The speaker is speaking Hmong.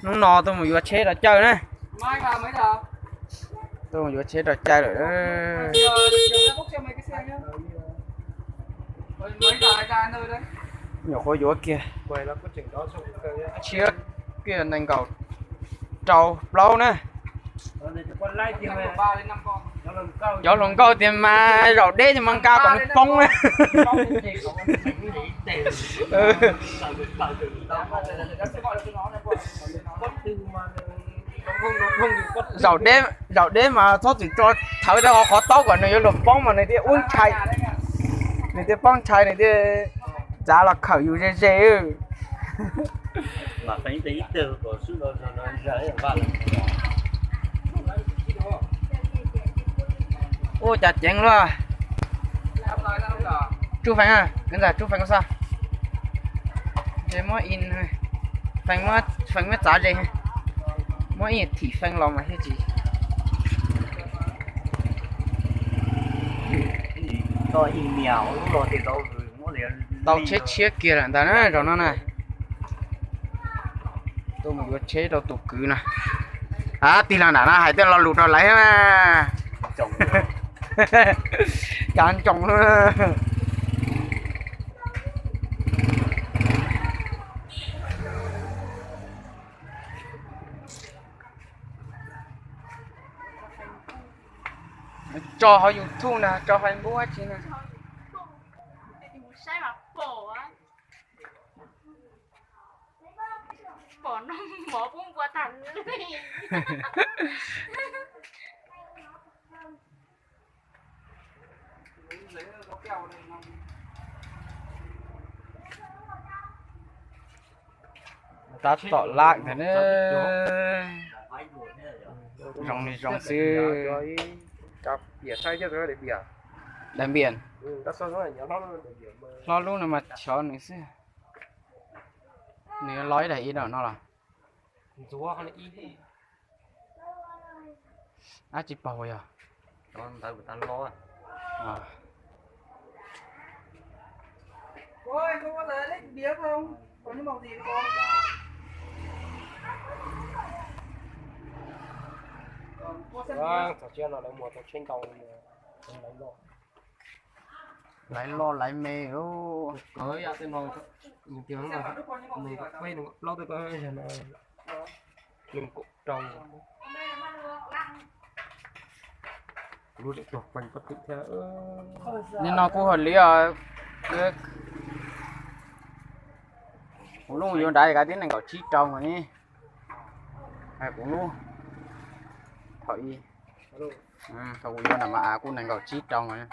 Hnub no tuaj mus yuav tsheb rau caw na. Tuaj mus yuav tsheb rau caw lawm. Nyuam qhuav yuav kiag tshiab kiag nees nkaum rau plaub na. Cov hluas nkauj tias mas zaum deb tias mas nqa kom nws poob na. Zaum deb, zaum deb mas txhob txwm tso thawv rau hauv qhov taub kom nws yuav luag poob mas nws thiaj ub ntshai, nws thiaj poob ntshai, nws thiaj txav los khawm yus ze ze. Ua cas ceev luaj. Tsuj feem, kwv ntxawm tsuj feem xwb. Ces muab, feem muab txav ze, muab ib thim feem los mas thiaj tsis tau tsheb tshiab kiag lawm ntag na zaum no na. Tuaj mus yuav tsheb rau tus kwv no. Tig los nram no hais tej lo lus rau lawv na. Cav ntsoos. Tso hauv YouTube na, tso Facebook tsi na. Tab tom laj ntawd ne. Zoo li zoo xwb. Daim npias, hlob lub no mas chov nws xwb. Nws los ib daim ib daim no los? Ab, tsis paub yog. Lawv loj lawv me. Nim no kuv hais li os, kuv lub yuav nrad kav tib nees nkaum tsib rau mas ne. Kuv lub, thaum kuv yuav nram mas av kuj nees nkaum tsib rau mas.